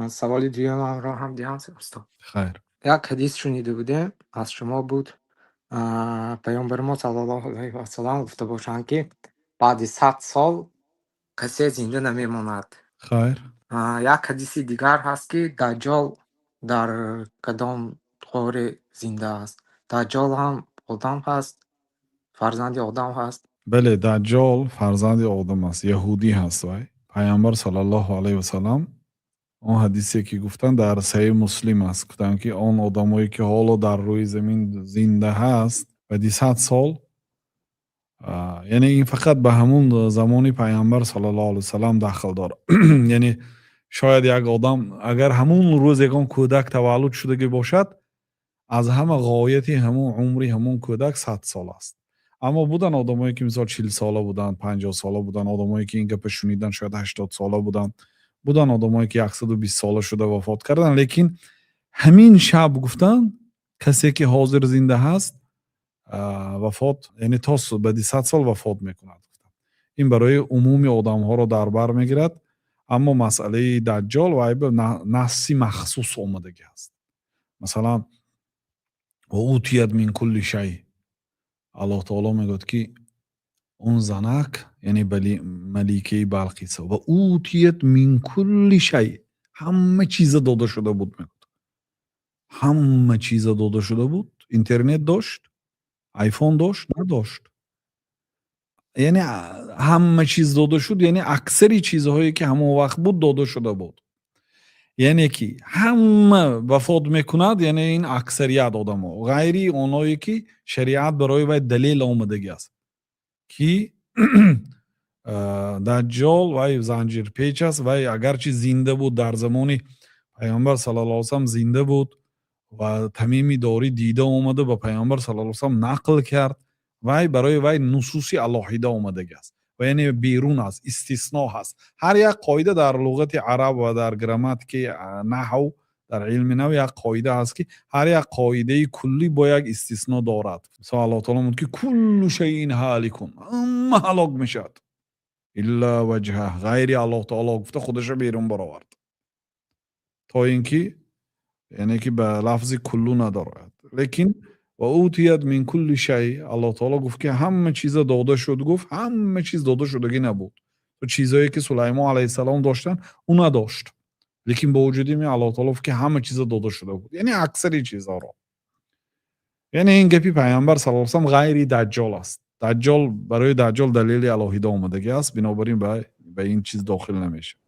Саволи дуюмамро ҳам диҳам, устод. Хайр. Як ҳадис шунида будем, аз шумо буд. Паёмбари мо саллаллоҳу алайҳи васаллам гуфта бошанд, ки баъди 100 сол касе зинда намемонад. Хайр. Як ҳадиси дигар ҳаст, ки Даҷҷол дар кадом ғоре зинда аст. Даҷҷол ҳам одам ҳаст, фарзанди одам ҳаст? Бале, Даҷҷол фарзанди одам аст, яҳудӣ ҳаст. Вай Пайғамбар саллаллоҳу алайҳи васаллам он ҳадисе, ки гуфтанд, дар Саҳеҳи Муслим аст, гуфтанд, ки он одамое, ки ҳоло дар рӯи замин зинда ҳаст, баъди 100 сол, яъне ин фақат ба ҳамун замони Пайғамбар саллаллоҳу алайҳи васаллам дахл дорад. Яъне шояд як одам, агар ҳамун рӯз ягон кӯдак таваллуд шудагӣ бошад, аз ҳама ғояти ҳамун умри ҳамун кӯдак 100 сол аст. Аммо буданд одамое, ки мисол 40сола буданд, 50сола буданд, одамое, ки ин гапа шуниданд, шояд 80сола буданд, буданд одамое, ки 120сола шуда вафот карданд. Лекин ҳамин шаб, гуфтанд, касе, ки ҳозир зинда ҳаст, вафот, яъне то баъди 100 сол вафот мекунад. Ин барои умуми одамҳоро дар бар мегирад. Аммо масъалаи Даҷҷол, вай насси махсус омадагӣ аст. Масалан, وأوتيت من كل شيء, Аллоҳ таоло мегӯяд, ки он занак, яъне маликаи Балқиса, وأوتيت من كل شيء, ҳама чиза дода шуда буд, мегӯяд. Ҳама чиза дода шуда буд. Интернет дошт, айфон дошт? Надошт. Яъне ҳама чиз дода шуд, яъне аксари чизҳое, ки ҳамон вақт буд, дода шуда буд. Яъне ки ҳама вафот мекунад, яъне ин аксарият одамо, ғайри оное, ки шариат барои вай далел омадагӣ аст, ки Даҷҷол вай занҷирпеч аст. Вай агарчи зинда буд, дар замони Пайғамбар саллаллоҳу алайҳи васаллам зинда буд ва Тамими Дорӣ дида омада, ба Пайғамбар саллаллоҳу алайҳи васаллам нақл кард. Вай барои вай нусуси алоҳида омадагӣ аст ва яъне берун аст, истисно ҳаст. Ҳар як қоида дар луғати араб ва дар грамматикаи наҳв, дар илми наҳв як қоида ҳаст, ки ҳар як қоидаи куллӣ бо як истисно дорад. Мисол, Аллоҳ таоло мегӯяд, ки كل شيء هالك, ҳама ҳалок мешавад, إلا وجهه, ғайри Аллоҳ таоло гуфта, худаша берун баровард, то ин ки яъне ки ба лафзи куллу надорад. Лекин وأوتيت من كل شيء, Аллоҳ таоло гуфт, ки ҳама чиза дода шуд, гуфт, ҳама чиз дода шудагӣ набуд. Чизое, ки Сулаймон алайҳиссалом доштанд, ӯ надошт. Лекин бо вуҷуди ин Аллоҳ таоло гуфт, ки ҳама чиза дода шуда буд, яъне аксари чизҳоро. Яъне ин гапи Пайғамбар саллаллоҳу алайҳи васаллам ғайри Даҷҷол аст. Даҷҷол, барои Даҷҷол далели алоҳида омадагӣ аст, бинобар ин ба ин чиз дохил намешавад.